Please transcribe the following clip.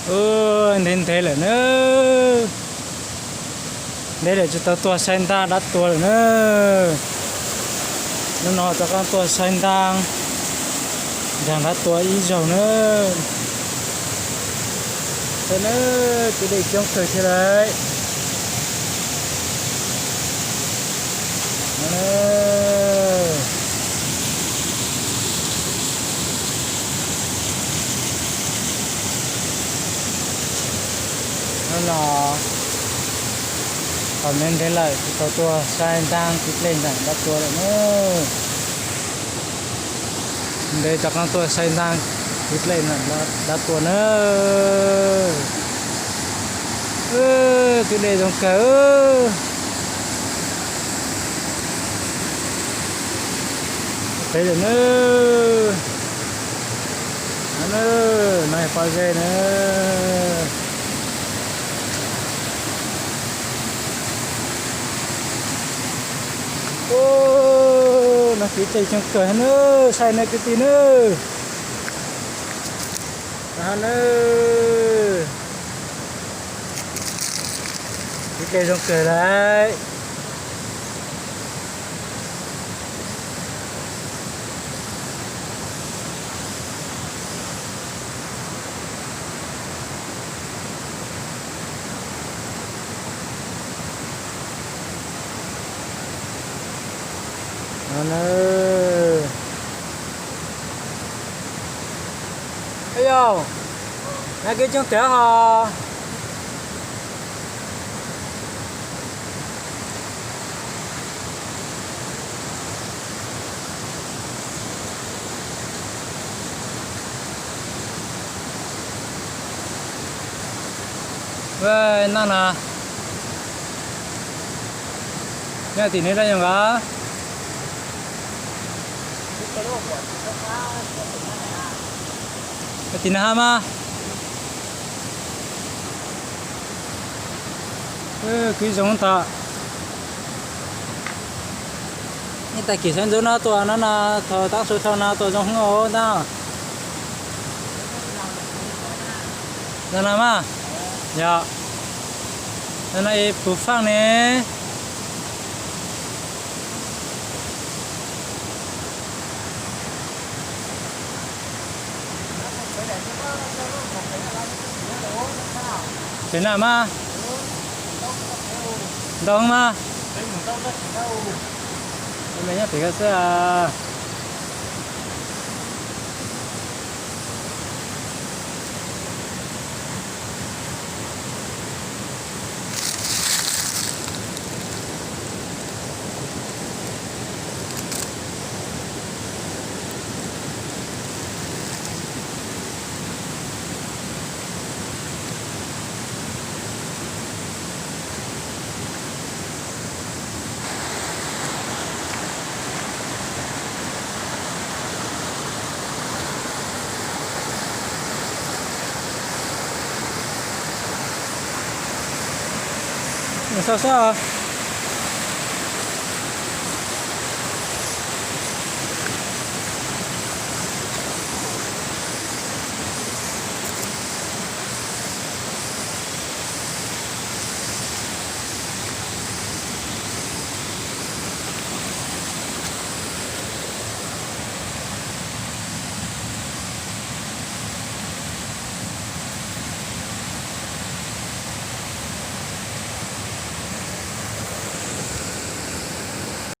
Ntev ntev lawm na, ntev lawm tsis tau tuaj saib ntaaj dab tuag lawm na. Hnub no rov qab tuaj saib ntaaj, ntaaj dab tuag ib zaug na. Saib na, kwv dej coob kawg thiab lauj. Hnub no tau ntev ntev lawm tsis tau tuaj saib ntaaj kwv dej ntaaj dab tuag lawm na. Ntev rov qab tuaj saib ntaaj kwv dej ntaaj dab tuag na. Kwv dej zoo kawg. Peb lawm na. No, no yog pob zeb na. Ub, no kwv dej coob kawg na, saib na kwv tij na. No na, kwv dej zoo kawg lauj. No na. Yog, no kwv coob kawg hos. Naj na, nyob tim neb dab yog nqa, tim naj hab mas. Kwv zoo tas. Nej tag kis sawv ntxov no tuaj no na, thaum tav su dhau no tuaj zoo heev os ntag. No na mas, yog, no na ib puv faaj ne. Pem na mas, ntau mas, me nyob pem ko xwb. Xauj xwb.